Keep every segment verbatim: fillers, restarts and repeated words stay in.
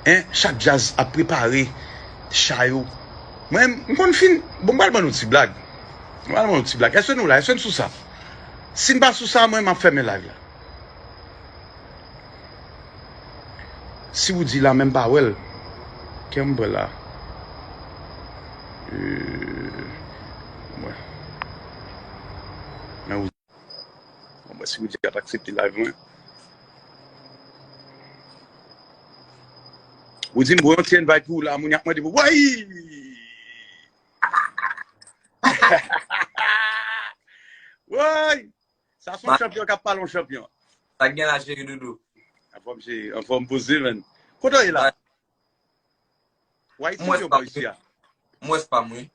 Hein, chak djaz ap prepare cha yo. Mwen, m konn fin. Bon, m pral ban nou ti blag. M pral ban nou ti blag. Èske nou la? Èske n sou sa? Si n pa sou sa, mwen, m ap fèmen live la. Si w di la, men m pa wè l. Kè m pran la. Euh, mwen. Men ou, bon, mwen, si w di ap aksepte live mwen. Ou di m, bon, yon ti invite pou ou la, moun y ap mande pou, woy! Woy! Sa se yon chanpyon k ap pale yon chanpyon. Sa gen la, cheri doudou? Anfòm, cheri, anfòm poze, menn. Kote w ye la? Ou Ayiti ou pa isi a? M wè spam, wi.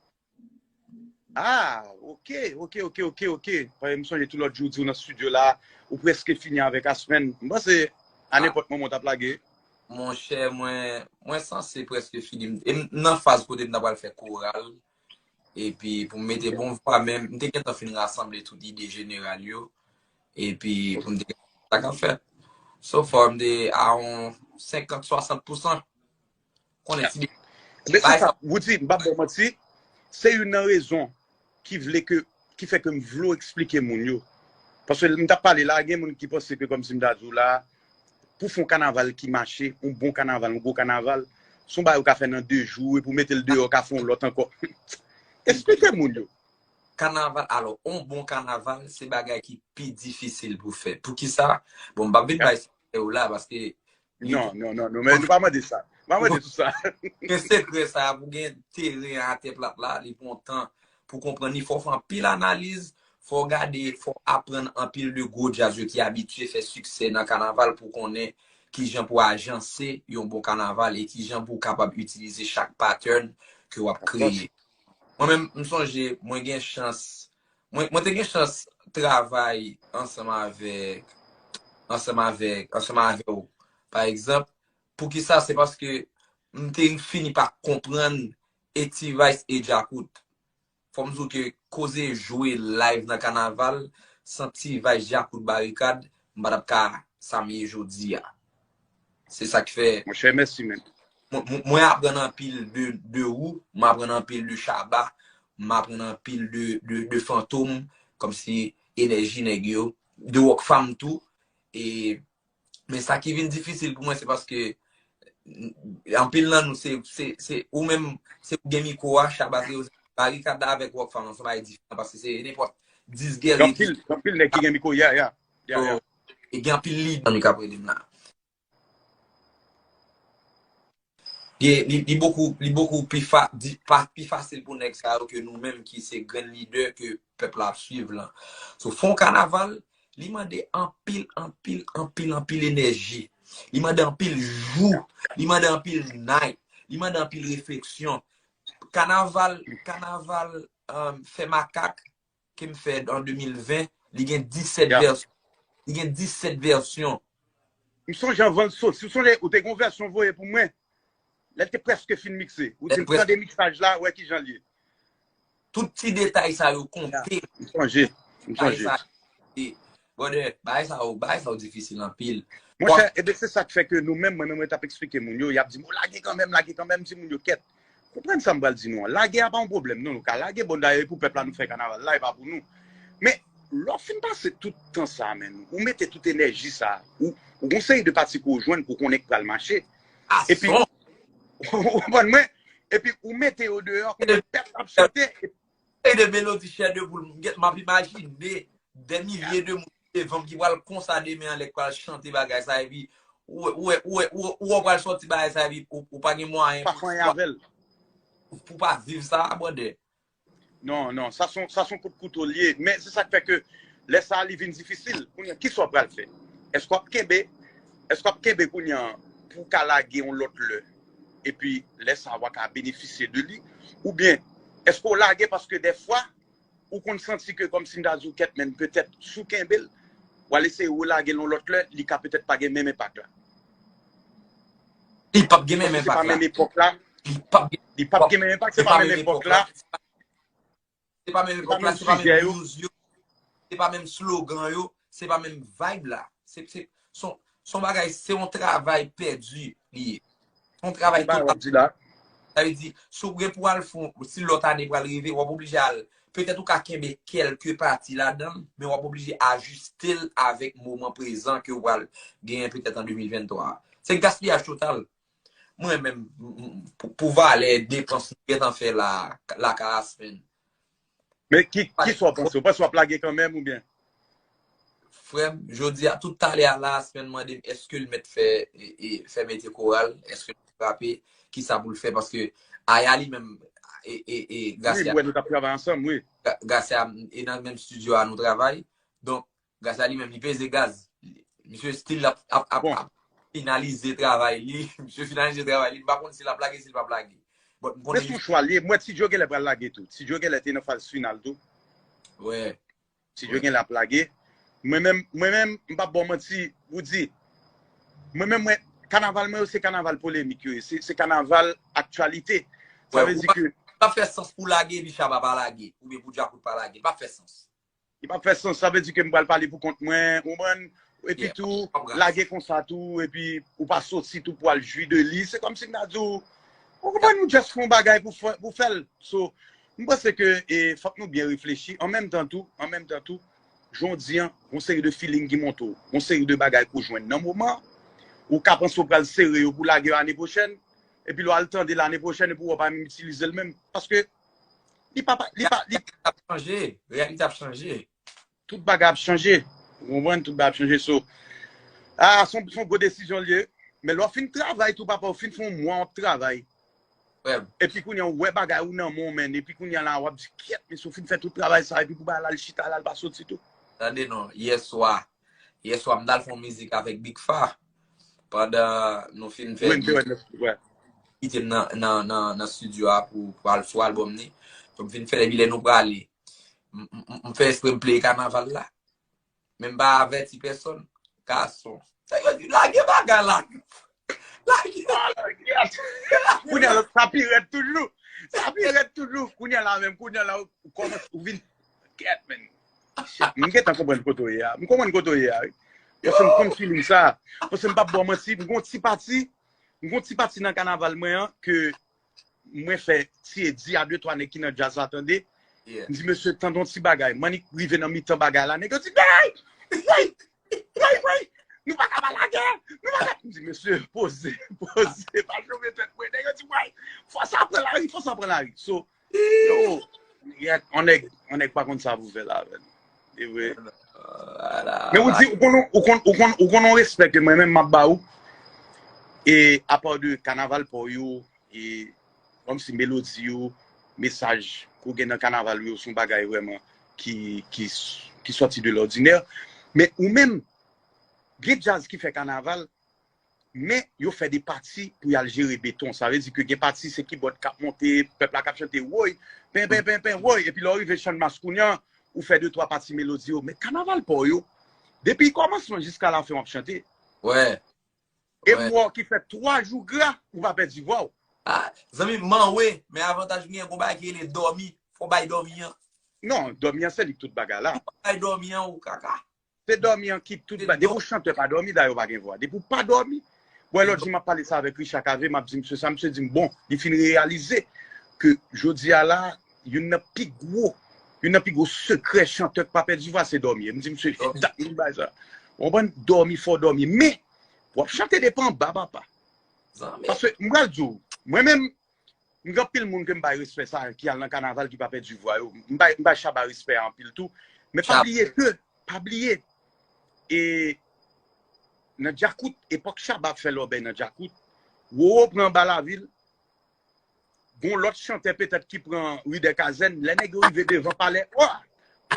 Ah, ok, ok, ok, ok, ok. Paske m sonje tou lòt jou, ou di w nan estidyo la, ou prèske fini avèk Asmèn. M panse a nenpòt moman w t ap lage. Monchè, mwen, mwen sanse prèske fini. E m nan faz kote m ta pral fè koral. Epi pou m mete bon vwa, men m te gentan fin rasanble tout ide jeneral yo. Epi pou m te gentan sa k ap fèt. So far, m te a yon senkant, swasant pousan. Konnen ti. Men se sa, Woody, m p ap ba w manti, se youn nan rezon ki vle ke, ki fè ke m vle w eksplike moun yo. Paske m t ap pale la, gen moun ki panse ke kòmsi m ta di w la, pou fè yon kanaval ki mache, yon bon kanaval, yon gwo kanaval, se yon bagay ou ka fè nan de jou, epi w mete l deyò, w ka fè yon lòt ankò. Eksplike moun yo. Kanaval, alò, yon bon kanaval, se bagay ki pi difisil pou fè. Poukisa? Bon, m p ap vin bay sekrè yo la, paske Non, non, non, non, men nou pa mande sa. Pa mande tout sa. Gen sekrè sa, pou gen teren atè plat la, li pran tan pou konprann li. Fò w fè anpil analiz, fò w gade, fò w aprann anpil de gwo djaz yo ki abitye fè siksè nan kanaval pou konnen kijan pou ajanse yon bon kanaval e kijan pou w kapab itilize chak pattern ke w ap kreye. Mwen menm, m sonje, mwen gen chans, mwen, mwen te gen chans travay ansanm avèk, ansanm avèk, ansanm avè w. Pa egzanp, poukisa? Se paske m te fini pa konprann e T-Vice e Djakout. Fò m di w ke koze jwe live nan kanaval, san T-Vice, Djakout, Barikad, m pa t ap ka sa m ye jodi a. Se sa k fè. Monchè, mèsi, men. Mwen, mwen, mwen aprann anpil de, de ou, mwen aprann anpil de Shabba, mwen aprann anpil de, de, de Fantom, kòmsi enèji nèg yo, de Rockfam tou. E, men sa ki vin difisil pou mwen, se paske, n-, anpil nan nou, se, se, se, ou menm, se ou gen mikwo a, Shabba se, Barikad la avèk Rockfam, se yon bagay diferan, paske se nenpòt dis gè. Gen anpil, gen anpil nèg ki gen mikwo, ya, ya. Ya, ya. So, e gen anpil lidè nou k ap rele m la. Li, li, li bokou, li bokou pi fa-, di, pa, pi fasil pou nèg sa yo ke nou menm ki se grenn lidè ke pèp la ap swiv lan. So, fè yon kanaval, li mande anpil, anpil, anpil, anpil enèji. Li mande anpil jou. Li mande anpil night. Li mande anpil refleksyon. Kanaval, kanaval, um, fè makak, ke m fè an de mil ven, li gen disèt vèsyon. Li gen disèt vèsyon. M sonje anvan l soti, ou sonje, ou te gen yon vèsyon voye pou mwen. Lè l te prèske fin mikse. Ou di m tande miksaj la, wè kijan l ye. Tout ti detay sa yo konte. M sonje. M sonje. Detay sa yo konte. Brother, bagay sa yo, bagay sa yo difisil anpil. Monchè, ebe se sa k fè ke nou menm, mwen menm, mwen t ap eksplike moun yo, y ap di m, "O, lage kanmenm, lage kanmenm," m di moun yo, "Kèt, konprann sa m pral di nou an. Lage a pa yon pwoblèm, non, nou ka lage, bon, dayè, e pou pèp la nou fè kanaval la, e pa pou nou." Men, lè w fin pase tout tan sa, men, ou mete tout enèji sa, ou, ou gon seri de pati ke w jwenn, ke w konnen k pral mache. Epi, ou konprann mwen? Epi, ou mete yo deyò, konnen pèp ap chante, e de melodi chè de poul. M gen, m ap imajine dè milye de moun devan m ki pral konsa demen an lè k pral chante bagay sa, epi ou wè, ou wè, ou wè, ou wè, ou wè w pral sòti bagay sa, epi ou, ou pa gen mwayen pou, pou pa viv sa, brother. Non, non, sa se yon, sa se yon kout kouto l ye. Men se sa k fè ke lè sa a, li vin difisil. Kounye a, kisa w pral fè? Èske w ap kenbe, èske w ap kenbe kounye a pou w ka lage yon lòt lè? Epi lè sa a, w a ka benefisye de li? Oubyen, èske w lage paske dèfwa, ou konn santi ke kòmsi m ta di w kèt, men petèt si w kenbe l, w al eseye relage l yon lòt lè, li ka petèt pa gen menm enpak la. Li p ap gen menm enpak la. Li p ap gen, li p ap gen menm enpak, se pa menm epòk la. Se pa menm epòk la, se pa menm blues yo, se pa menm slogan yo, se pa menm vibe la. Se, se, se yon, se yon bagay, se yon travay pèdi li ye. Se yon travay total. Sa vle di, si w gen pou al fè, si lòt ane pral rive, w ap oblije al. Petèt ou ka kenbe kèlke pati ladan l, men w ap oblije ajiste l avèk moman prezan ke w pral genyen petèt an de mil venntwa a. Se gaspiyaj total. Mwen menm, m- m- pou, pou valè depans nou gentan fè la, lakay Aspen. Men ki, ki sa w panse? W panse w ap lage kanmenm oubyen? Frè m, jodi a, tout talè a la, Aspen mande m èske l mèt fè, e, e, fè mete koral, èske l mèt frape, ki sa pou l fè, paske Aya li menm, e, e, e, Wi, Gracia, m wè nou t ap travay ansanm, wi. Ga- Gracia, e nan menm studio a nou travay. Donk, Gracia li menm, li peze gaz. Misye still ap, ap, ap, Bon. ap finalize travay li. Misye finalize travay li. M pa konn si l ap lage, si l p ap lage. But m Men konnen se yon chwa li ye. M wè Ti Joe genlè pral lage tou. Ti Joe genlè te nan faz final tou. Wè. Ti Joe genlè ap lage. Mwen menm, mwen menm, m p ap ba w manti, Woody. Mwen menm, mwen, kanaval mwen yo, se kanaval polemik yo ye. Se, se kanaval aktyalite. Sa Wè, vle ou di pa, ke pa fè sans pou lage, epi Shabba pa lage, oubyen pou Djakout pa lage. Pa fè sans. Li p ap fè sans. Sa vle di ke m pral pale pou kont mwen, ou konprann? Epi Yeah, tou, pa grave. Lage konsa tou, epi ou pa soti tou pou al jwi de li. Se kòmsi m ta di w, ou konprann, ou just fè yon bagay pou fè, pou fè l. So, m panse ke e, fòk nou byen reflechi. An menm tan tou, an menm tan tou, jan w di an, yon seri de feeling ki monte w, yon seri de bagay ke w jwenn nan moman, ou ka panse w pral sere yo pou lage yo ane pwochèn, epi lè w al tande l ane pwochèn, epi w pa menm itilize l menm. Paske li pa, li pa, li Reyalite ap chanje. Reyalite ap chanje. Tout bagay ap chanje. Ou konprann? Tout bagay ap chanje. So, ah, se yon, se yon gwo desizyon li ye. Men lè w fin travay tou, papa, w fin fè yon mwa w ap travay. Frè m, Epi kounye a, w wè bagay ou nan men w, men. Epi kounye a la, w ap di, kyèt, men si w fin fè tout travay sa, epi pou bagay la al chita, la, al pa soti tou. Tande non, yèswa. Yèswa, m t al fè yon mizik avèk Big Fa. Pandan nou fin fè Wi, m te wè, wè. kite m nan, nan, nan, nan studio a pou, pou al sou album ni. Donk, m fin fè, epi lè nou prale, m, m, m, m fè espre m play kanaval la. Men m pa avèti pèsòn. Gason. Sa yo di, lage bagay la. Lage. Kounye a, sa pi rèd toujou. Sa pi rèd toujou. Kounye a la menm, kounye a la, ou kòmanse, ou vin, kyèt, men. Shit, m gentan konprann kote w ye a. M konprann kote w ye a, wi. Paske m konn feeling sa. Paske m p ap ba w manti, m gon ti pati, m gon ti pati nan kanaval mwen an ke mwen fè ti Edi a de twa nèg ki nan djaz la tande. Yeah. M di, mesye, tande yon ti bagay. M annik rive nan mitan bagay la, nèg yo di, hey! Hey! Hey, hey! Nou pa ka pa lage! Nou pa ka! M di, mesye, poze, poze, pa chome tèt mwen. Nèg yo di, way, fò sa pran lari, fò sa pran lari. So, yo, yèt, yon nèg, yon nèg pa konn sa pou fè la, men. E vre. Voilà. Men ou di, ou konn, ou konn, ou konn, ou konn yon respè ke mwen menm m ap ba ou. E apa de kanaval pa w yo, e kòmsi melodi yo, mesaj ke w gen nan kanaval yo, se yon bagay vrèman ki, ki, ki sòti de lòdinè. Men ou menm, gen djaz ki fè kanaval, men yo fè de pati pou y al jere beton. Sa vle di ke gen pati se kibòd k ap monte, pèp la k ap chante, woy, pen, pen, pen, pen, woy. Epi lè w rive Channmas kounye a, ou fè de twa pati melodi yo. Men kanaval pa w yo, depi kòmansman jiska lafen w ap chante. Wè. E Wè. M wè w ki fè twa jou gra, ou pa pèdi vwa w. Ah, zanmi m, manwe, men avantaj m gen, gon bagay ki rele dòmi. Fò w bay dòmi an. Non, dòmi an se li k tout bagay la. Fò w bay dòmi an, ou kaka. Se dòmi an ki tout bagay. Depi yon chantè pa dòmi, dayè w pa gen vwa. Depi w pa dòmi. Bon, lòt jou, m ap pale sa avèk Richard Cavé, m ap di misye sa, misye di m, bon, li fin reyalize ke jodi a la, youn nan pi gwo, youn nan pi gwo sekrè chantè k pa pèdi vwa, se dòmi. M di misye, dat nou bay sa. Ou konprann? Dòmi, fò w dòmi. Men, w ap chante depi anba, papa. Zanmi. Paske, m pral di w, mwen menm, m gen anpil moun ke m bay respè sa, ki al nan kanaval, ki pa pèdi vwa yo. M bay, m bay Shabba respè a anpil tou. Men pa Shabba. Bliye ke, pa bliye, e nan Djakout, epòk Shabba ap fè lòbèy nan Djakout, Roro pran anba lavil, gon lòt chantè petèt ki pran ri dè kazèn, lè nèg yo rive devan palè, wa!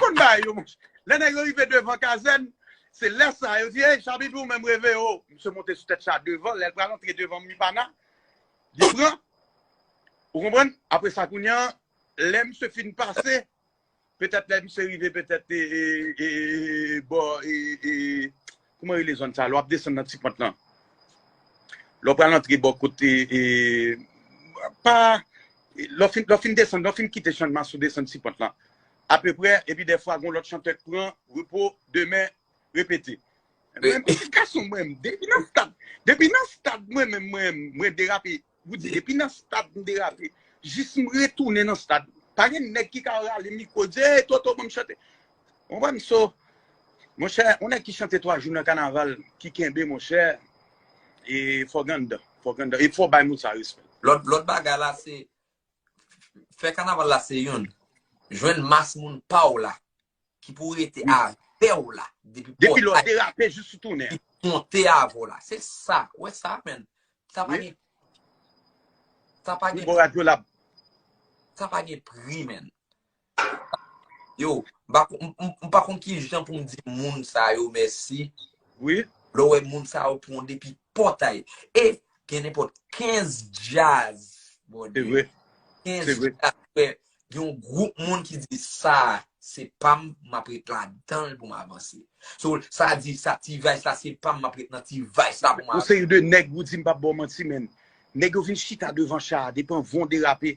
Konn bagay yo, monchè. Lè nèg yo rive devan kazèn, se lè sa, yo di, hey, Chabibou, menm reve, o. Misye monte sou tèt cha devan, lè l pral antre devan Mipana, li pran. Ou konprann? Apre sa, kounye a, lè misye fin pase, petèt lè misye rive, petèt, e, e, e, e, bò, e, e, kouman rele zòn sa? Lè w ap desann nan ti pant lan. Lè w pral antre bò kote, e, pa, lè w fin, lè w fin desann, lè w fin kite Channmas ou desann ti pant lan. Apeprè, epi dèfwa, gon lòt chantè k pran, repo, demen, repete. Mwen menm, gason mwen, depi nan stad, depi nan stad mwen menm, mwen, mwen derape. Ou di, depi nan stad m derape, jis m retounen nan stad. Pa gen nèg ki ka rale mikwo, di, "Ey, Toto, ban m chante." Konprann? So, monchè, yon nèg ki chante twa jou nan kanaval, ki kenbe, monchè, e fò ganndan, fò ganndan, e fò bay moun sa respè. Lòt, lòt bagay la, se, fè kanaval la se youn. Jwenn mas moun pa w la, ki pou rete avè w la, depi pòtay. Depi lè w derape jis ou tounen. Ki monte avè w la. Se sa, ou wè sa, menn. Sa pa gen, sa pa gen, bò Radyo Lab. Sa pa gen pri, menn. Yo, m pa, m, m, m pa konn ki jan pou m di moun sa yo mèsi. Wi. Lè w wè moun sa yo pran w depi pòtay. E gen nenpòt kenz djaz, bòdè. Se vre. Kenz djaz, frè. Gen yon gwoup moun ki di, "Sa, se pa m, m ap ret ladan l pou m avanse." So, sa di, sa T-Vice la, se pa m, m ap ret nan T-Vice la pou m avanse. Yon seri de nèg, ou di m p ap ba w manti, menn. Nèg yo vin chita devan cha a, depi anvan w derape.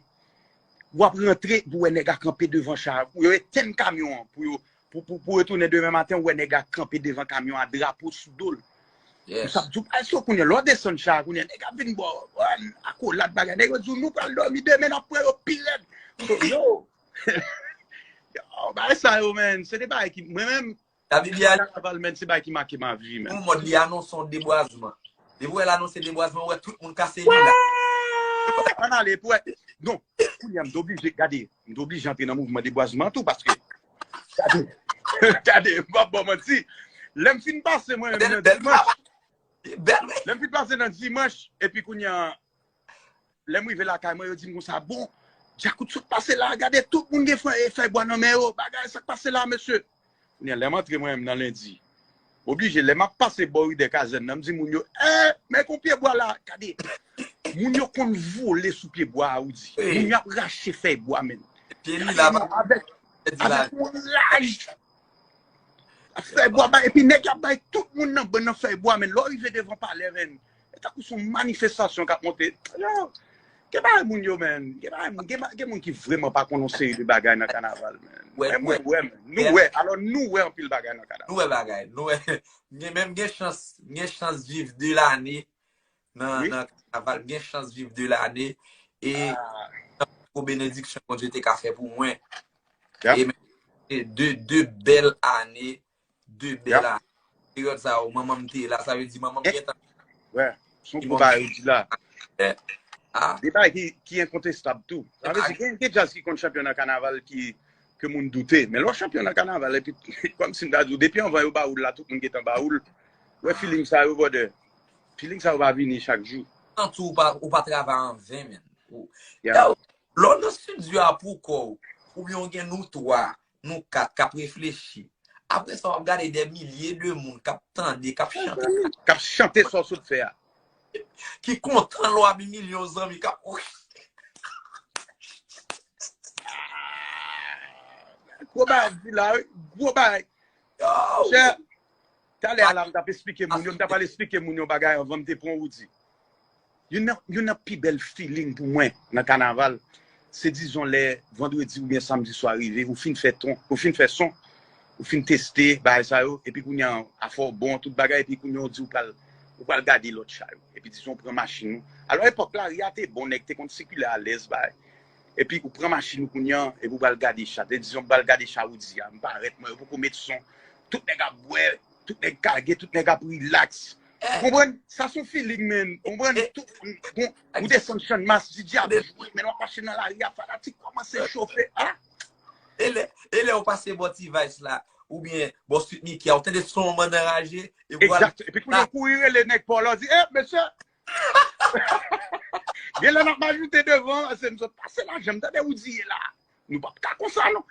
W ap rantre, pou wè nèg a kanpe devan cha a. Pou yo etenn kamyon an, pou yo, pou, pou, pou retounen demen maten, w wè nèg a kanpe devan kamyon an, drapo sou do l. Ou sa ap di, "Èske kounye a, lè w desann cha a, kounye a, nèg ap vin ba w, akolad bagay." Nèg yo di w, "Nou pral dòmi demen, n ap pran yo pi rèd." So, yo, yo, bagay sa yo, menn, se de bagay ki, mwen menm, David, li a kanaval, menn, se bagay ki make ma vi, menn. Yon mòd li anonse yon debwazman. Depi w wè l anonse debwazman, ou wè tout moun kase li la. Ann ale, pou wè. Non, kounye a, m t oblije, gade, m t oblije antre nan mouvman debwazman tou, paske, gade, gade, m p ap ba w manti. Lè m fin pase, mwen menm, nan dimanch, Bèl, wi. Lè m fin pase nan dimanch, epi kounye a, lè m rive lakay mwen, yo di m konsa, "Bon, Djakout sot pase la, gade tout moun gen fè, fèy bwa nan men yo, bagay, sa k pase la, mesye?" Kounye a, lè m antre mwen menm nan lendi, oblije, lè m ap pase bò ridè kazèn nan, m di moun yo, "Eh, men kon pye bwa la, gade." Moun yo konn vole sou pye bwa a, ou di. Moun yo ap rache fèy bwa, menn. Pye li la, avèk, avèk yon laj. Fèy bwa bay, epi nèg y ap bay tout moun nan bann nan fèy bwa, menn. Lè w rive devan palè, menn, e tankou se yon manifestasyon k ap monte. Yo, gen bagay moun yo, menn. Gen bagay moun, gen, gen moun ki vrèman pa konn yon seri de bagay nan kanaval, menn. Men mwen wè, menn. Nou wè, alò nou wè anpil bagay nan kanaval. Nou wè bagay, nou wè. M gen, menm gen chans, m gen chans viv de lane nan, nan kanaval, m gen chans viv de lane. E pou benediksyon Bondye te ka fè pou mwen. E men, de, de bèl ane, de bèl ane. Peryòd sa yo, manman m te la, sa vle di manman m gentan. Wè, se yon gwo bagay ou di la. De bagay ki, ki enkontestab tou. Sa vle di, gen, gen djaz ki konn chanpyon nan kanaval ki, ke moun doute. Men lè w chanpyon nan kanaval, epi, kòmsi m ta di w, depi anvan yo ba ou l la, tout moun gentan ba ou l. Wè, feeling sa yo, brother. Feeling sa yo pa vini chak jou. Santi w pa, ou pa travay an ven, menn. Ou, lè w nan estidyo a pou kò w, oubyen w gen nou twa, nou kat k ap reflechi. Apre sa, w ap gade dè milye de moun k ap tande, k ap chante. K ap chante sa w sot fè a. Ki kontan lè w ap gen milyon zanmi k ap. Gwo bagay di la, wi. Gwo bagay. Chè, talè a la, m t ap esplike moun yo, m t ap al esplike moun yo bagay anvan m te pran Roody. Youn nan, youn nan pi bèl feeling pou mwen nan kanaval, se dizon lè vandredi oubyen samdi swa rive, ou fin fè ton, ou fin fè son, ou fin teste bagay sa yo, epi kounye a, afè w bon, tout bagay, epi kounye a, ou di ou pral, ou pral gade lòt cha yo. Epi dizon ou pran machin ou. Alò, epòk lari a te bon, nèg te konn sikile alèz, bagay. Epi ou pran machin ou kounye a, epi ou pral gade cha. Te dizon ou pral gade cha Roody a, m parèt, mwen, yo poko met son. Tout nèg ap bwè, tout nèg kage, tout nèg ap relax. Ou konprann? Sa se yon feeling, menn. Ou konprann? Tout, bon, ou desann Channmas, di djab jwe, menn, w ap mache nan lari a, fanatik kòmanse chofe. Ah! E lè, e lè ou pase bò T-Vice la, oubyen bò Sweet Micky a, ou tande son manman anraje, e vwala. Exact. Epi kounye a, ou kouri rele nèg pa w la, ou di, "Eh, mesye!" Gen lè n ap majoute devan, se m sot pase la, jan m tande Roody ye la. Nou p ap ka konsa, non.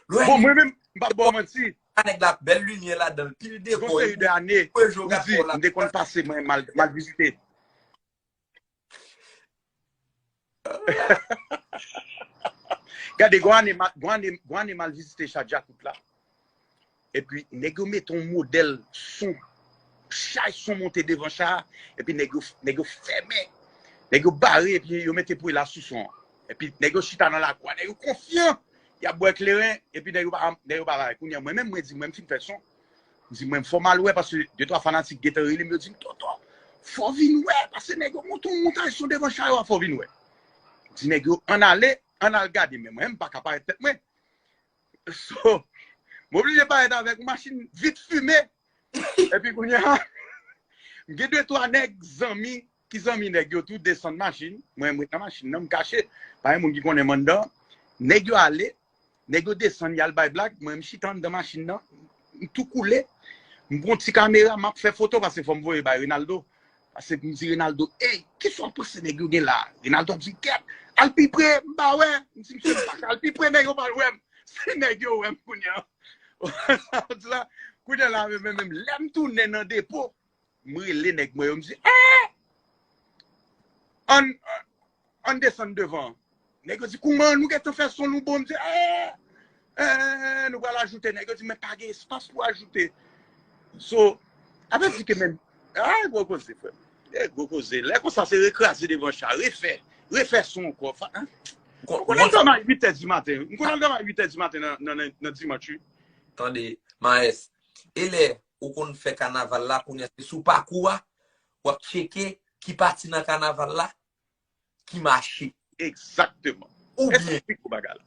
Bon, mwen menm, m p ap ba w manti. Sa nèg la, bèl limyè ladan l, pil dekò. Yon seri de ane, Roody, m te konn pase, mwen, m al, m al vizite. Gade, gon ane, ma-, gon ane, gon ane m al vizite cha Djakout la. Epi, nèg yo mete yon modèl son, chay son monte devan cha a, epi nèg yo, nèg yo fèmen. Nèg yo bare, epi yo mete pwe la sou son an. Epi, nèg yo chita nan lakou a, nèg yo konfyan, y ap bwè kleren, epi nèg yo pa, nèg yo pa bare. Kounye a, mwen menm, mwen di, mwen, m fin fè son. M di, mwen, fò m al wè, paske de twa fanatik gentan rele m, yo di m, tonton, fò w vin wè, paske nèg yo monte yon montaj son devan cha yo a, fò w vin wè. M di nèg yo, ann ale, ann al gade, men mwen, m pa ka parèt tèt mwen. So, m oblije parèt avèk yon machin vit fime. Epi kounye a, m gen de twa nèg zanmi, ki zanmi nèg yo tou, desann machin. Mwen, m ret nan machin nan, m kache. Pa gen moun ki konnen m anndan. Nèg yo ale, nèg yo desann, y al bay blag. Mwen, m chita anndan machin nan, m tou koule. M pran ti kamera, m ap fè foto, paske fò m voye bay Renaldo. Paske m di Renaldo, ey, kisa w panse nèg yo gen la? Renaldo ap di, kèt, al pi pre, m pa wè. M di, misye, m pa ka al pi pre, nèg yo pral wè m. Si nèg yo wè m kounye a. Sa w di la, kounye a la, menm, menm, menm, lè m tounen nan depo, m rele nèg mwen yo, m di, eh! Ann, ann desann devan. Nèg yo di, kouman nou gentan fè son nou bon? M di, eh! Eh, nou pral ajoute. Nèg yo di, men pa gen espas pou ajoute. So, avè di ke menm, ah, gwo koze, frè. Eh, gwo koze. Lè konsa, se rekraze devan cha, refè, refè son ankò. Fa- hein? M konnen dòmi a uit è di maten. M konnen dòmi a uit è di maten nan, nan, nan, nan dimanch, wi. Tande, Maes, e lè ou konn fè kanaval la, kounye a se sou pakou a, w ap tcheke ki pati nan kanaval la ki mache. Egzakteman. Oubyen,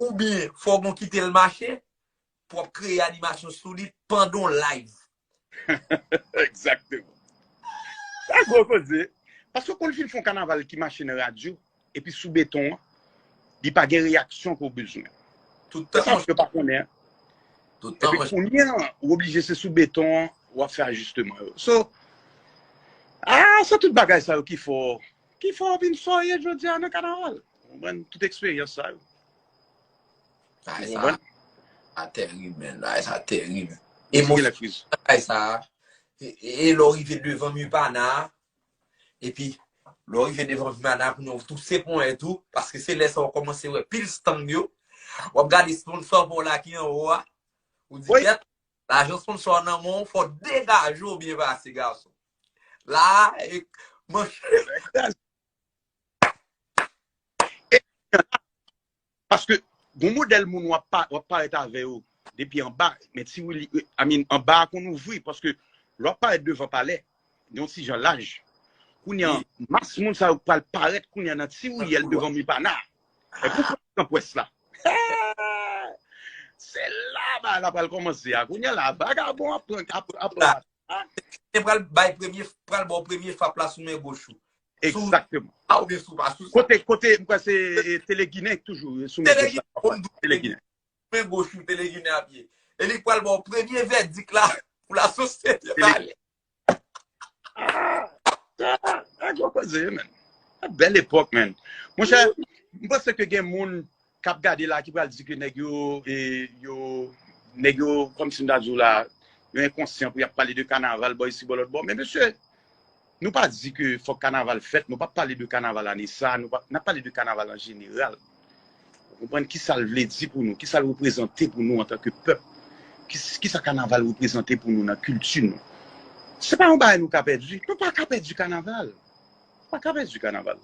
oubyen, fò w gon kite l mache, pou w ap kreye animasyon sou li pandan w live. Egzakteman. Sa gwo koze. Paske w konn fin fè yon kanaval ki mache nan radyo, epi sou beton an, li pa gen reyaksyon ke w bezwen. Tout tan. Se sa yo pa konnen. Tout tan. Epi kounye a, ou oblije se sou beton an, w ap fè ajisteman yo. So, ah, se tout bagay sa yo ki fè w, ki fè w vin sa w ye jodi a nan kanaval. Ou konprann? Tout eksperyans sa yo. Bagay sa a terib, man. Bagay sa a terib. Emosyon bagay sa a. E, e lè w rive devan Mupana a, epi lè w rive devan Mupana a, kounye a w touse ponyèt ou, paske se lè sa a w kòmanse wè pil stand yo. W ap gade sponsò pa w la ki anwo a. Ou di, kèt, lajan sponsò nan men w, fò w degaje w byen pase, gason. La, e, manch. Paske gon modèl moun w ap pa, w ap parèt avè yo depi anba, men Ti Willy, I mean, anba a konn ouvri, paske lè w ap parèt devan palè, yon ti jan laj. Kounye a, mas moun sa yo pral parèt kounye a nan ti riyèl devan Mupana. E pou pran pwès la. Se la bagay la pral kòmanse a. Kounye a la, vagabon ap pran, ap, ap pran. Te pral bay premye, pral ba w premye fap la sou men goch ou. Egzakteman. A oubyen sou pa sou sa. Kote, kote, m kwè se e, Teleginen toujou, sou men goch la. Teleginen. Men goch ou, Teleginen ap ye. E li pral ba w premye vèdik la pou lasosyete pale. Ah, ah, ah, gwo koze, man. Bèl epòk, man. Monchè, m panse ke gen moun k ap gade la ki pral di ke nèg yo, e, yo, nèg yo, kòmsi m ta di w la, yo enkonsyan pou y ap pale de kanaval bò isi, bò lòt bò. Men mesye, nou pa di ke fòk kanaval fèt, nou p ap pale de kanaval ane sa, nou p ap, n ap pale de kanaval an jeneral. Ou konprann kisa l vle di pou nou, kisa l reprezante pou nou antanke pèp, kisa kanaval reprezante pou nou nan kilti nou. Se pa yon bagay nou ka pèdi, nou pa ka pèdi kanaval. Pa ka pèdi kanaval.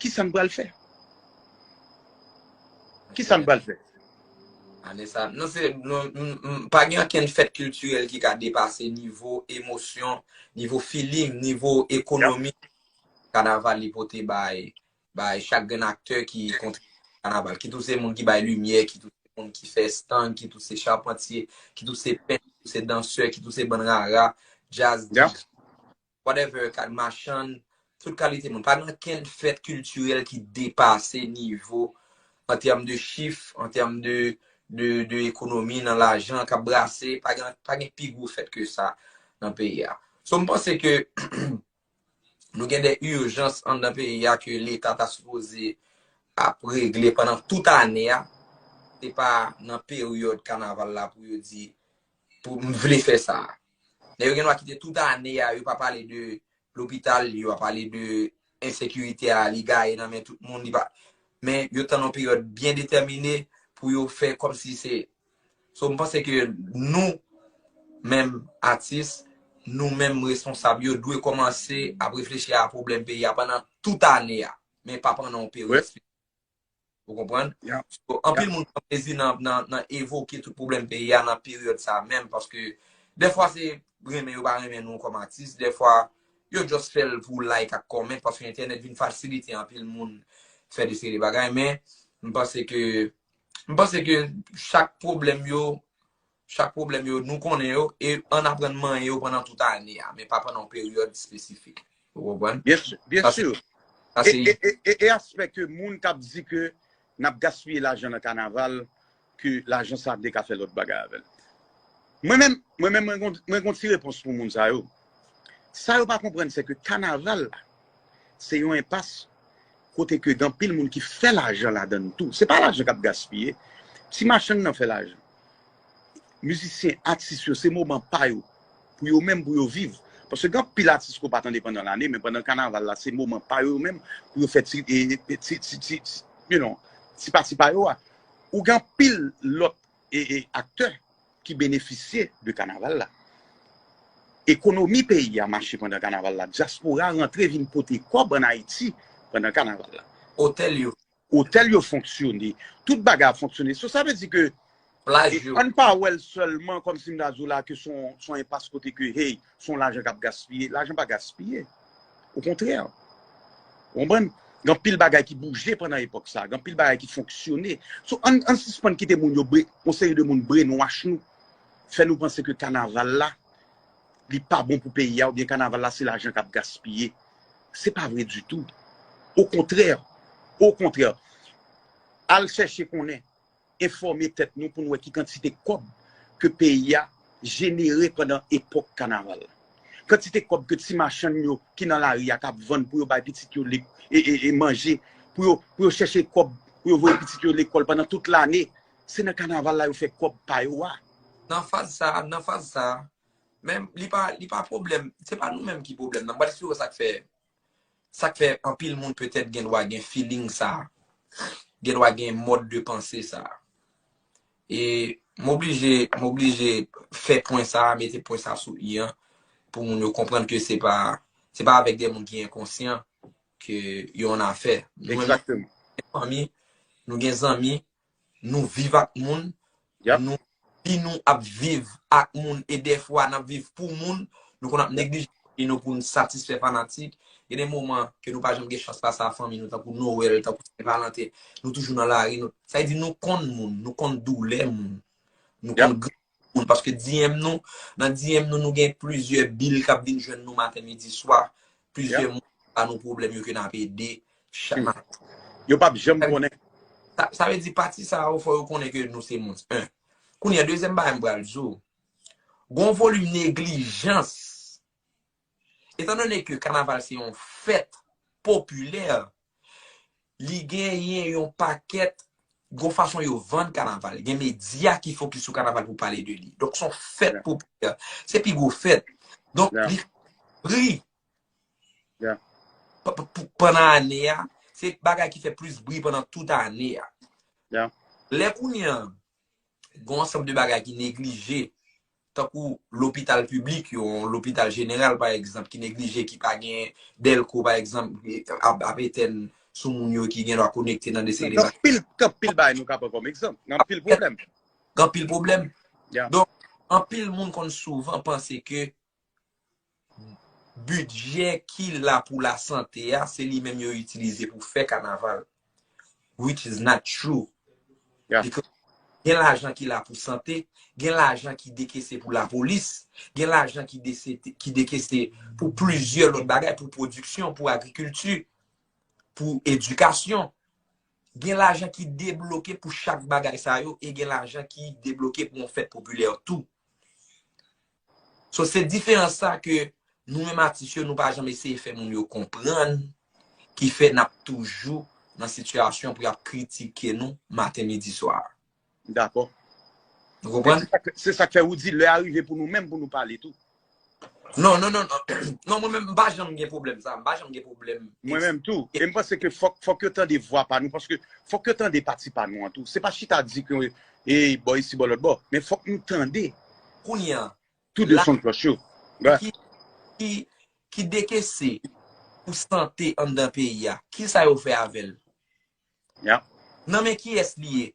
Kisa n pral fè? Kisa n pral fè? Ane sa, non, se, non, m, m, pa gen okenn fèt kiltirèl ki ka depase nivo emosyon, nivo feeling, nivo ekonomi kanaval li pote bay, bay chak grenn aktè ki kontribye nan kanaval. Kit ou se moun ki bay limyè, kit ou se moun ki fè stand, kit ou se chapantye, kit ou se pent, kit ou se dansè, kit ou se bann rara, djaz, djaz. Whatever, machann, tout kalite moun. Pa gen okenn fèt kiltirèl ki depase nivo, an tèm de chif, an tèm de, de, de ekonomi, nan lajan k ap brase, pa gen, pa gen pi gwo fèt ke sa nan peyi a. So, m panse ke nou gen de ijans anndan peyi a ke Leta ta sipoze ap regle pandan tout ane a. Se pa nan peryòd kanaval la pou yo di, pou m vle fè sa. Nèg yo gen dwa kite tout ane a, yo pa pale de lopital, yo pa pale de ensekirite a, li gaye nan men tout moun, li pa, men yo tann yon peryòd byen detèmine pou yo fè kòmsi se, so, m panse ke nou menm atis, nou menm responsab yo dwe kòmanse ap reflechi a pwoblèm peyi a pandan tout ane a, men pa pandan yon peryòd espe- Ou konprann? So, anpil moun pran plezi nan, nan, nan evoke tout pwoblèm peyi a nan peryòd sa a menm, paske Dèfwa se renmen yo pa renmen nou kòm atis, dèfwa yo just fè l pou like ak comment, paske entènèt vin fasilite anpil moun fè de seri de bagay, men m panse ke, m panse ke chak pwoblèm yo, chak pwoblèm yo, nou konnen yo, e ann aprann manyen yo pandan tout ane a, men pa pandan yon peryòd espesifik. Ou konprann? Byen si, byen si. Sa se, e, e, e, e aspè ke moun k ap di ke n ap gaspiye lajan nan kanaval, ke lajan sa te ka fè lòt bagay avè l. Mwen menm, mwen menm, mwen gon, mwen gon ti repons pou moun sa yo. Sa yo pa konprann, se ke kanaval la, se yon enpas kote ke gen anpil moun ki fè lajan ladan l tou. Se pa lajan k ap gaspiye. Ti machann nan fè lajan. Mizisyen, atis yo, se moman pa yo. Pou yo menm, pou yo viv. Paske gen anpil atis ke w pa tande pandan lane, men pandan kanaval la, se moman pa yo menm, pou yo fè ti, e, e, ti, ti, ti, ti, you know, ti pati pa yo a. Ou gen anpil lòt e, e, aktè ki benefisye de kanaval la. Ekonomi peyi a mache pandan kanaval la. Dyaspora rantre vin pote kòb ann Ayiti pandan kanaval la. Otèl yo. Otèl yo fonksyone. Tout bagay ap fonksyone. So, sa vle di ke, plaj e, yo. Ann pa wè l sèlman kòmsi m ta di w la ke se yon, se yon enpas kote ke, hey, se yon lajan k ap gaspiye. Lajan pa gaspiye. Okontrè. Ou konprann? Gen anpil bagay ki bouje pandan epòk sa. Gen anpil bagay ki fonksyone. So, ann, ann sispann kite moun yo bre-, yon seri de moun brainwash nou. Fè nou panse ke kanaval la, li pa bon pou peyi a, oubyen kanaval la, se lajan k ap gaspiye. Se pa vre ditou. Okontrè. Okontrè. Al chèche konnen. Enfòme tèt nou pou n wè ki kantite kòb ke peyi a jenere pandan epòk kanaval la. Kantite kòb ke ti machann yo ki nan lari a k ap vann pou yo bay pitit yo le-, e, e, e manje, pou yo, pou yo chèche kòb, pou yo voye pitit yo lekòl pandan tout lane, se nan kanaval la yo fè kòb pa yo a. Nan faz sa, nan faz sa, men li pa, li pa pwoblèm, se pa nou menm ki pwoblèm nan. M pral eksplike w sa k fè, sa k fè anpil moun petèt gen dwa gen feeling sa, gen dwa gen mòd de panse sa. E m oblije, m oblije fè pwen sa, mete pwen sa sou i an, pou moun yo konprann ke se pa, se pa avèk de moun ki enkonsyan ke yo ann afè. Nou menm, exactement, fanmi, nou gen zanmi, nou viv ak moun, yep, nou, vi nou ap viv ak moun, e dèfwa n ap viv pou moun, nou konn ap neglije fanmi nou pou n satisfè fanatik. Gen de moman ke nou pa janm gen chans pase ak fanmi nou, tankou Nwèl, tankou Sen Valanten, nou toujou nan lari, nou, sa vle di nou konn moun, nou konn doulè moun, nou, yep, konn gri moun, paske D M nou, nan D M nou, nou gen plizyè bil k ap vin jwenn nou maten, midi, swa, plizyè, yep, moun ba nou pwoblèm yo ke n ap ede chak, hmm, maten. Yo p ap janm konnen. Sa, sa vle di pati sa yo, fò yo konnen ke nou se moun. En. Kounye a, dezyèm bagay m pral di w, gon volim neglijans. Etandone ke kanaval se yon fèt popilè, li genyen yon pakèt, gon fason yo vann kanaval. Gen medya ki fokis sou kanaval pou pale de li. Donk, se yon fèt, yeah, popilè. Se pi gwo fèt. Donk, yeah, li pri, yeah, p-, p-, p-, pandan ane a, se bagay ki fè plis bri pandan tout ane a. Yeah. Lè kounye a, gon ansanm de bagay ki neglije, tankou lopital piblik yo, yon lopital jeneral, pa egzanp, ki neglije, ki pa gen dèlko, pa egzanp, ap, ap etèn sou moun yo ki gen dwa konekte nan de seri de bagay. Gen anpil, gen anpil bagay nou ka pran kòm egzanp. Gen anpil pwoblèm. Gen anpil pwoblèm. Yeah. Donk, anpil moun konn souvan panse ke bidjè ki la pou lasante a, se li menm yo itilize pou fè kanaval. Which is not true. Yeah. Because gen lajan ki la pou sante, gen lajan ki dekese pou lapolis, gen lajan ki dese-, ki dekese pou plizyè lòt bagay, pou pwodiksyon, pou agrikilti, pou edikasyon. Gen lajan ki debloke pou chak bagay sa yo, e gen lajan ki debloke pou yon fèt popilè tou. So, se diferans sa ke nou menm atis yo, nou pa janm eseye fè moun yo konprann, ki fè n ap toujou nan sitiyasyon pou y ap kritike nou maten, midi, swa. Dakò. Ou konprann? Se sa k, se sa k fè ou di lè a rive pou nou menm, pou nou pale tou. Non, non, non, non. Non, mwen menm, m pa janm gen pwoblèm sa. M pa janm gen pwoblèm. Mwen menm tou. E m panse ke fòk, fòk yo tande vwa pa nou, paske fòk yo tande pati pa nou an tou. Se pa chita di ke, e, bò isi, bò lòt bò. Men fòk nou tande. Kounye a, tou de la, son klòch yo. Ki, ki, ki dekese pou sante anndan peyi a. Kisa yo fè avè l? Yeah. Nan men kiyès li ye?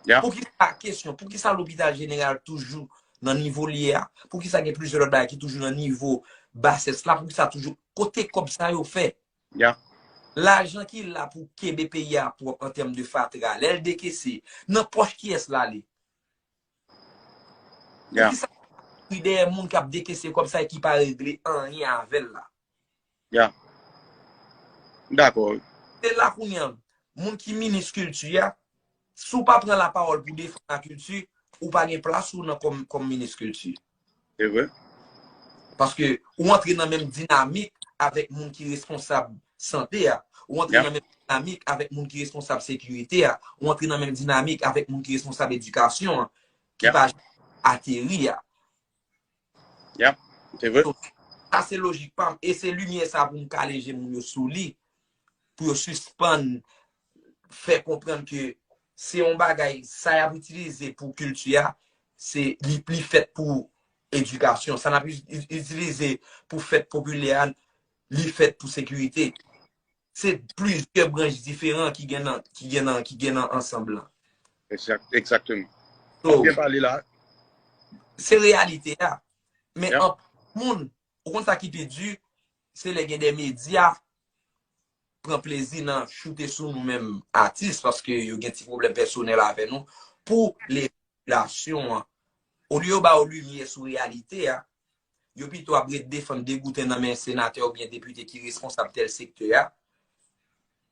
Yeah. Poukisa, kesyon, poukisa lopital jeneral toujou nan nivo l ye a? Poukisa gen plizyè lòt bagay ki toujou nan nivo basès la? Poukisa toujou, kote kòb sa yo fè? Yeah. Lajan ki la pou kenbe peyi a pwòp an tèm de fatra, lè l dekese, nan pòch kiyès l ale? Yeah. Poukisa ri dèyè moun k ap dekese kòb sa e ki pa regle anyen avè l la? Yeah. M dakò. Se la kounye a, moun ki minis kilti a, si w pa pran lapawòl pou defann lakilti, ou pa gen plas ou nan kòm, kòm minis kilti. Se vre. Paske ou antre nan menm dinamik avèk moun ki responsab sante a. Ou antre Yeah. nan menm dinamik avèk moun ki responsab sekirite a. Ou antre nan menm dinamik avèk moun ki responsab edikasyon an. Ki Yeah. pa ateri a. Yeah. Se vre. So, sa se lojik pa m. E se limyè sa pou m kale je moun yo sou li. Pou yo sispann fè konprann ke se yon bagay, sa y ap itilize pou kilti a, se li, li fèt pou edikasyon. Sa n ap i- i- itilize pou fèt popilè a, li fèt pou sekirite. Se plizyè branch diferan ki gen nan, ki gen nan, ki gen nan ansanm lan. Exact, exactement. So, Byen pale la. Se reyalite a. Men Yeah. anpil moun, ou konn sa ki pi di, se lè gen de medya pran plezi nan choute sou nou menm atis, paske yo gen ti pwoblèm pèsonèl avè nou, pou levolisyon an. Olye yo ba yo limyè sou reyalite a, yo pito ap ret defann degouten nan men senatè oubyen depite ki responsab tèl sektè a,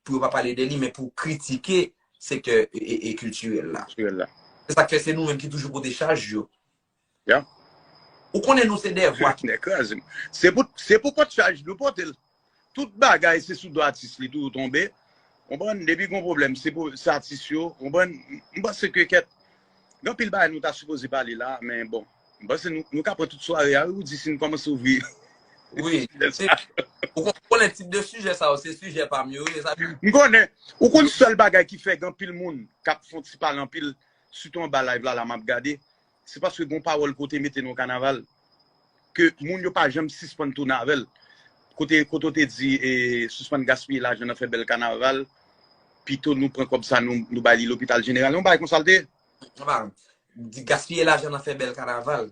pou yo pa pale de li, men pou kritike sektè e, e, e kiltirèl la. Kiltirèl la. Se sa k fè se nou menm ki toujou pote chaj yo. Yeah. Ou konnen nou se de vwa ki Nèg kraze m. Se pou, se pou pote chaj nou pote l. Tout bagay se sou do atis li tou tonbe. Konprann? Depi gon pwoblèm, se pou se atis yo. Konprann? M panse ke kèt, gen anpil bagay nou ta sipoze pale la, men bon. M panse nou, nou ka pran tout sware a, wi, ou di si n kòmanse ouvri. Wi, se, ou kon- konnen tip de sijè sa yo, se sijè pa m yo, wi, sa. M konnen, ou konn sèl bagay ki fè gen anpil moun k ap fè yon ti pale anpil, sitou anba live la, la m ap gade, se paske gon pawòl kote mete nan kanaval, ke moun yo pa janm sispann tounen avè l. Kote, kote w te di, e, sispann gaspiye lajan nan fè bèl kanaval, pito nou pran kòb sa nou, nou bay li lopital jeneral. Yon bagay konsa l te ye? Anba, di gaspiye lajan nan fè bèl kanaval.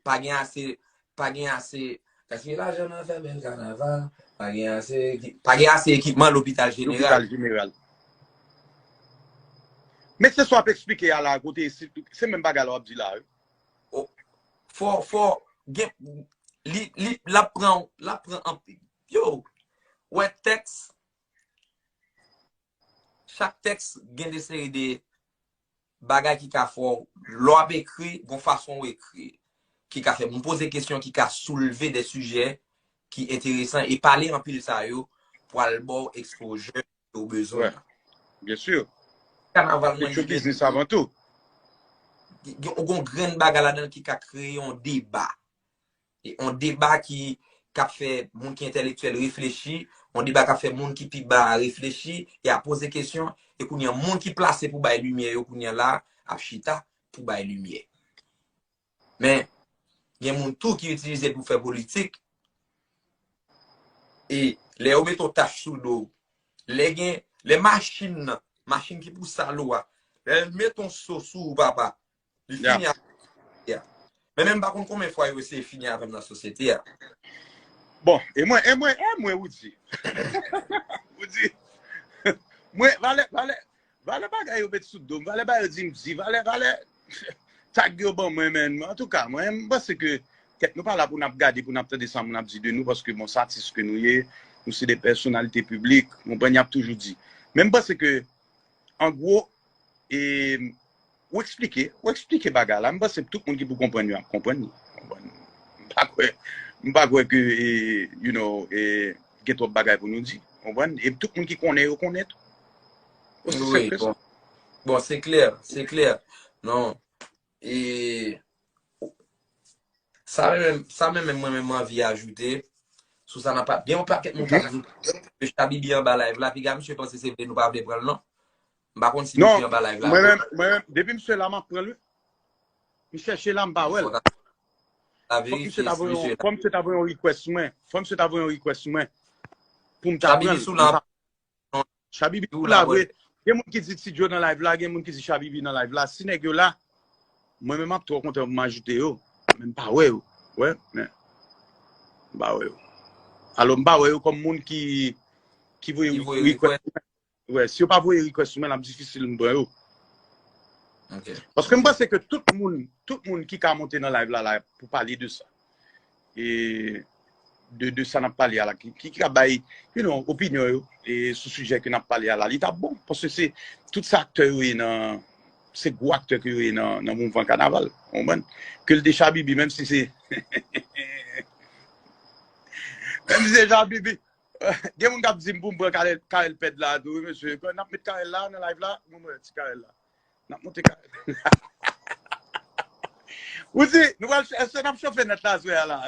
Pa gen ase, pa gen ase, gaspiye lajan nan fè bèl kanaval, pa gen ase, ekipe, pa gen ase ekipman lopital jeneral. Lopital jeneral. Men se sa w ap eksplike a la, kote se, se menm bagay la w ap di la, wi. Fò, fò, gen, li, li, l ap pran, l ap pran anpil. Yo, wè tèks, chak tèks gen de seri de bagay ki ka fè w, lè w ap ekri, gon fason w ekri, ki ka fè moun poze kesyon, ki ka soulve de sijè ki enteresan, e pale anpil sa yo, pwal ba w exposure ou bezwen. Byen si. Kanaval mwen Yo biznis avan tou. Gen, gon grenn bagay ladan ki ka kreye yon deba. E yon deba ki, k ap fè moun ki entèlektyèl reflechi, yon deba k ap fè moun ki pi ba reflechi, e ap poze kesyon, e kounye a, moun ki plase pou bay limyè yo kounye a la, ap chita pou bay limyè. Men, gen moun tou ki itilize l pou fè politik, e lè yo mete yon tach sou do w, lè gen, lè machin nan, machin ki pou sal ou a, lè l mete yon so sou ou, papa, li fini avè w. Men menm m pa konn konbyen fwa yo eseye fini avè m nan sosyete a. Bon, e mwen, e mwen, e mwen, Woody. Woody. Mwen, valè, valè, valè bagay yo met sou do m, valè bagay yo di m di, valè, valè tag yo ban mwen, men antouka, mwen, m panse ke kèt nou pa la pou n ap gade, pou n ap tande sa moun ap di de nou, paske bon, se atis ke nou ye, nou se de pèsonalite piblik, konprann, y ap toujou di. Men m panse ke, an gwo, e, ou eksplike, ou eksplike bagay la, m panse tout moun ki pou konprann yo ap konprann li. Konprann? M pa kwè, m pa kwè ke, e, you know, e, gen twòp bagay pou nou di. Konprann? E tout moun ki konnen yo konnen tou. Osi senp ke sa. Bon, se klè, se klè. Non. E sa menm, sa menm mwen menm anvi ajoute sou sa nan pa gen yon pakèt moun k ap di ke Chabibi anba live la, piga misye panse se vle nou pa vle pran l non. M pa konn si misye anba live la. Mwen menm, mwen menm, depi misye la, m ap pran l wi. M chèche la, m pa wè l. Fòk misye ta voye yon, fòk misye ta voye yon request mwen. Fòk misye ta voye yon request mwen. Pou m ta pran l. Chabibi sou la vre. Gen moun ki di Ti Joe nan live la, gen moun ki di Chabibi nan live la. Si nèg yo la, mwen menm m ap twò kontan pou m ajoute yo, men m pa wè yo. Wè, men m pa wè yo. Alò, m pa wè yo kòm moun ki, ki voye request. Wè, si yo pa voye request sou mwen, l ap difisil m pran yo. Paske m panse ke tout moun, tout moun ki ka monte nan live la, la pou pale de sa. E de, de sa n ap pale a la, ki, ki, ki ka bay, you know, opinyon yo e sou sijè ke n ap pale a la, li t ap bon. Paske se tout sa aktè yo ye nan, se gwo aktè ke yo ye nan, nan mouvman kanaval. Ou konprann? Ke l te Chabibi, menm si se, menm si se Chabibi. Gen moun k ap di m pou m pran Carel, Carel Pèd la tou, wi, mesye. N ap met Carel la nan live la, mwen mwen ti Carel la. N ap monte Carel. Ou di, nou pral, èske n ap chofe nèt la aswè a la?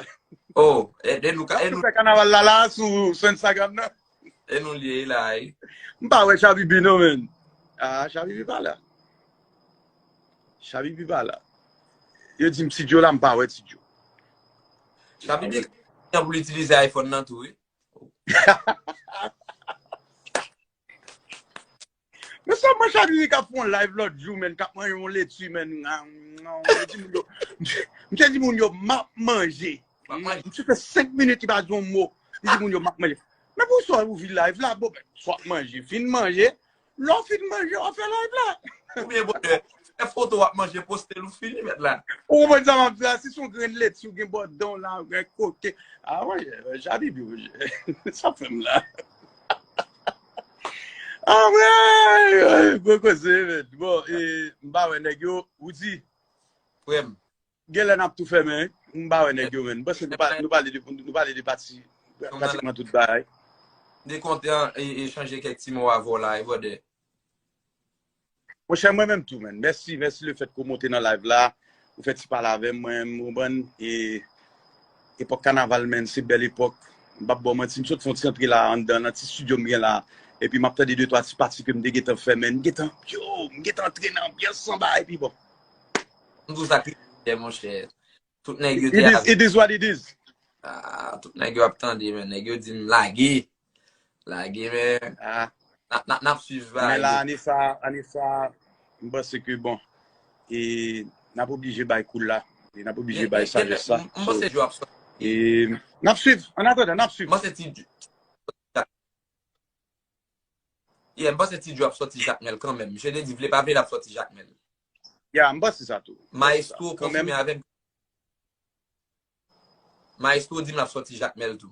Oh, e, e nou ka, e nou fè kanaval la la sou, sou Instagram nan. E nou liye la, wi. M pa wè Chabibi non, men. Ah, Chabibi pa la. Chabibi pa la. Yo di m Ti Djo la, m pa wè Ti Djo. Chabibi, pou l itilize iPhone nan tou, wi. Men sa, mwen Chabibi k ap fè yon live lòt jou, men, k ap manje yon leti, men. Yo di moun yo, m te di moun yo, m ap manje. M te fè senk minit, li pa di yon mo. Li di moun yo, m ap manje. Men pou sa ou ouvri live la, bon, men, swa w ap manje, fin manje, lè w fin manje, w ap fè live la. Oubyen, brother, fè foto w ap manje, poste l, ou fini, mèt la. Ou konprann sa m ap di la? Si se yon grenn leti, ou gen bòdon la, ou gen koke. Ah, wi, Chabibi, wi. Sa fè m la. Ah, wi, wi, gwo koze, men. Bon, e, m pa wè nèg yo, ou di. Frè m. Genlè n ap tou fèmen, wi. M pa wè nèg yo, men. M panse nou pa, nou pale de, nou pale de pati, pratikman tout bagay. M te kontan e, e chanje kèk ti mo avè w la, e, brother. Monchè, mwen menm tou, men. Mèsi, mèsi le fèt ke w monte nan live la. Ou fè ti pale avè m, mwen, m konprann. E, epòk kanaval, men, se bèl epòk. M p ap ba w manti, m sot fè yon ti antre la, anndan, nan ti estidyo m gen la. Epi m ap tande de twa ti pati ke m te gentan fè, men. M gentan, yo, m gentan antre nan anbyans anba, epi bon. M di w sa ki, monchè. Tout nèg yo te avè. It is what it is. Ah, tout nèg yo ap tande, men. Nèg yo di m lage. Lage, men. Ah. N ap, n ap, n ap swiv bagay yo. Men la, ane sa, ane sa, m panse ke, bon, e n ap oblije bay cool la. E n ap oblije bay sajès la. M panse Djo ap sòti. E n ap swiv. An atandan, n ap swiv. M panse ti Djo. Yeah, m panse Ti Djo ap sòti Jakmèl kanmenm. Misye te di vle pa vle l ap sòti Jakmèl. Yeah, m panse sa tou. Maestro konfime avè m. Maestro di m l ap sòti Jakmèl tou.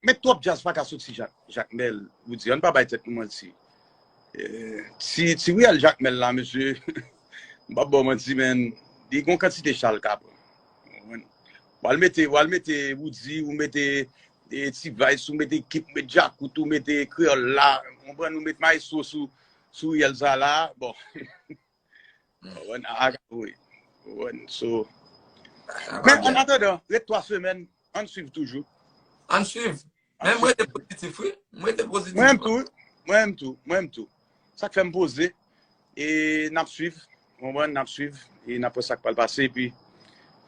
Men twòp djaz pa ka sòti Jak-, Jakmèl, Woody. Ann pa bay tèt nou manti. Eh, ti, ti Real Jakmèl la, mesye. M p ap ba w manti, men. Li gon kantite cha l ka pran. Ou konprann? W al mete, w al mete Woody, ou mete, eh, T-Vice, ou mete Kip, ou mete Djakout, ou mete Kreyòl la, ou konprann, ou mete Maestro sou, sou Real sa la, bon. Ou konprann, a, a, wi. Ou konprann, so. Men, an atandan, ret twa semèn, ann swiv toujou. Ann swiv. Men m rete pozitif, wi. M rete pozitif. Mwen menm tou, wi. Mwen menm tou, mwen menm tou. Sa k fè m poze. E n ap swiv. Ou konprann, n ap swiv. E n ap wè sa k pral pase. Epi,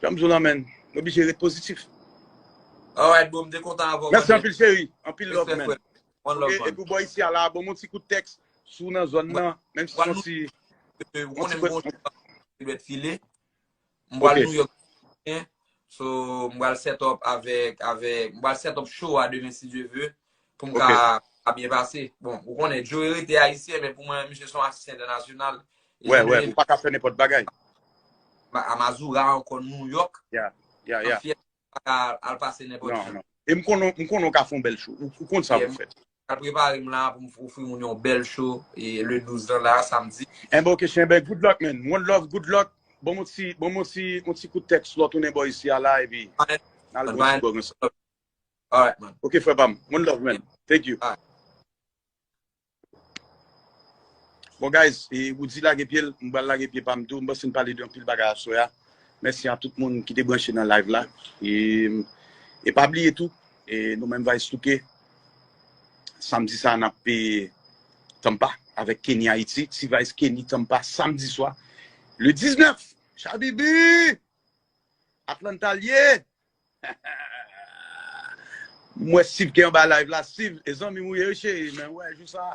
jan m di w lan, men, n oblije ret pozitif. Alright, bro, m te kontan avè w. Mèsi anpil, cheri. Anpil love, man. One love, man. Ok, epi bò isi a la, ban m yon ti kout tèks si w nan zòn nan, menm si se yon ti, ou konnen m gon jou ki dwèt file. M pral New York. So, m pral set up avèk, avèk, m pral set up show a demen, si Dye vle, pou m ka, ka byen pase. Bon, ou konnen, Joe rete ayisyen, men pou mwen, misye se yon atis entènasyonal. Wè, wè, ou pa ka fè nenpòt bagay. Amazura ankò New York. Yeah, yeah, yeah. M pa ka al pase nenpòt jan. Non, non. E m konnen, m konnen w ka fè yon bèl show. Ou, ou konn sa pou fè. Al prepare m la pou m ofri moun yon bèl show, e le douz lan la, samdi. Enben, ok, Chenben, good luck, man. One love, good luck. Bon, yon ti, bon, yon ti, yon ti kout tèks lè w tounen bò isi a la, epi n al bwè yon ti gwòg ansanm. Alright, man. Ok, frè pa m. One love, man. Thank you. Alright. Bon, guys, e, Woody lage pye l, m pral lage pye pa m tou. M panse n pale de anpil bagay aswè a. Mèsi a tout moun ki te branche nan live la. E, e pa bliye tou, e, nou menm Vice Touke, samdi sa a n ap, e, Tampa avèk Kenny Haiti, T-Vice, Kenny, Tampa, samdi swa. Le diznèf, Chabibi! Atlanta l ye! M wè Steve ki anba live la. Steve, e zanmi m ou ye, wi, cheri, men, wè, jou sa.